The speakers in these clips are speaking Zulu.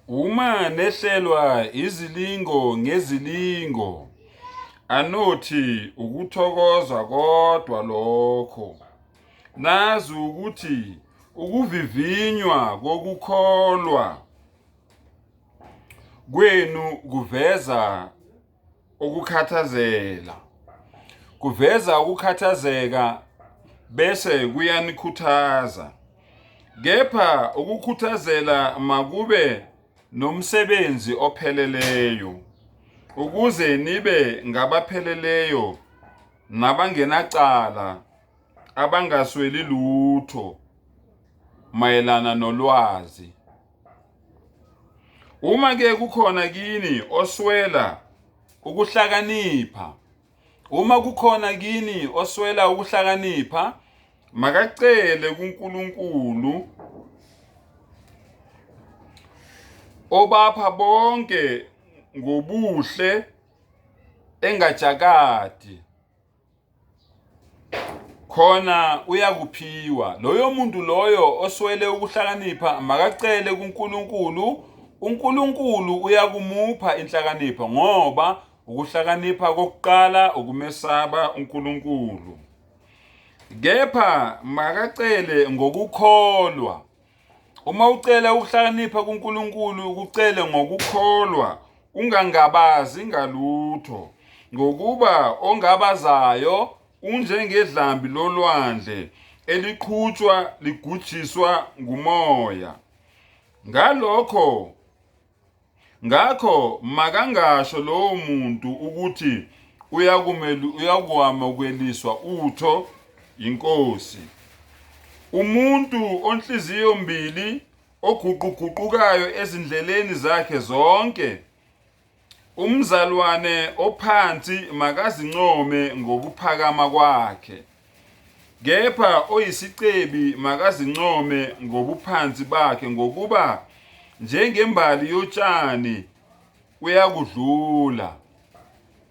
Uma nehlelwa izilingo ngezilingo, anothi ukuthokoza kodwa lokho. Nazi ukuthi ukuvivinywa kokukholwa kwenu kuveza ukukhathazela. Kuveza ukukhathazeka bese kuyanikhuthaza. Kepha ukukhuthazela makube nomsebenzi opheleleyo ukuze nibe ngabapheleleyo nabangenacala abangasweli lutho mayelana nolwazi. Uma ke kukhona kini oswela ukuhlakanipha, uma kukhona kini oswela ukuhlakanipha, makacele kuNkulunkulu obapha bonke ngobuhle engajakadi khona uyakuphiwa loyo muntu loyo oswele ukuhlakanipha makacele kuNkulunkulu uNkulunkulu uyakumupha inhlakanipho ngoba ukuhlakanipha kokuqala ukumesaba uNkulunkulu kepha makacele ngokukholwa Uma ucela ukuhlakanipha kuNkulunkulu ukucele ngokukholwa ungangabazi ngalutho ngokuba ongabazayo unjengedlambi lolwandle eliqhutshwa ligujiswa ngumoya ngalokho Ngakho makangasho lowo muntu ukuthi uyakwamukeliswa utho yiNkosi. Umuntu onhliziyo mbili oguquguqukayo ezindleleni zakhe zonke. Umzalwane ophansi makazincome ngokuphakama kwakhe. Kepha oyisicebi makazincome ngobuphansi bakhe ngokuba njengembali yotshani uyakudlula.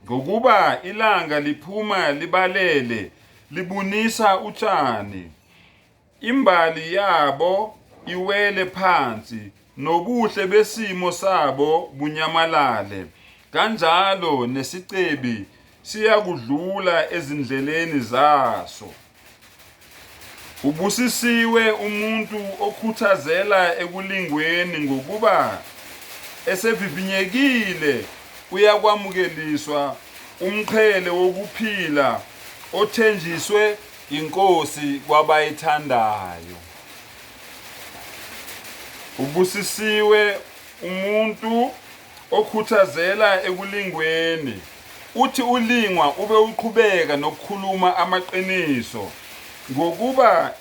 Ngokuba ilanga liphuma libalele libunisa utshani. Imbali yabo iwele phansi, nobuhle besimo sabo bunyamalale, kanjalo nesicebi siyakudlula ezindleleni zaso. Ubusisiwe umuntu okhuthazela ekulingweni, ngokuba esevivinyekile uyakwamukeliswa umqhele wokuphila othenjiswe inkosi kwabayithandayo. Ubusisiwe umuntu okhuthazela ekulingweni, uthi ulingwa ube uqhubeka nokukhuluma amaqiniso, ngokuba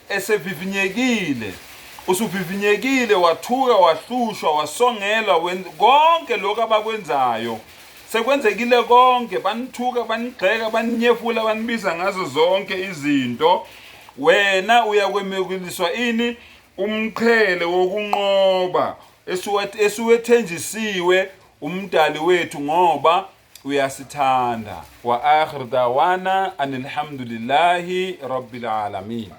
esevivinyekile usuvivinyekile wathuka wahlushwa wasongelwa konke lokhu abakwenzayo sekwenzekile konke banithuka banigxeka baninyefula banibiza ngazo zonke izinto wena uyakwemukeliswa ini umqhele wokunqoba esiwethenjisiwe umdali wethu ngoba uyasithanda wa akhir dawana anilhamdulillahi rabbil alamin.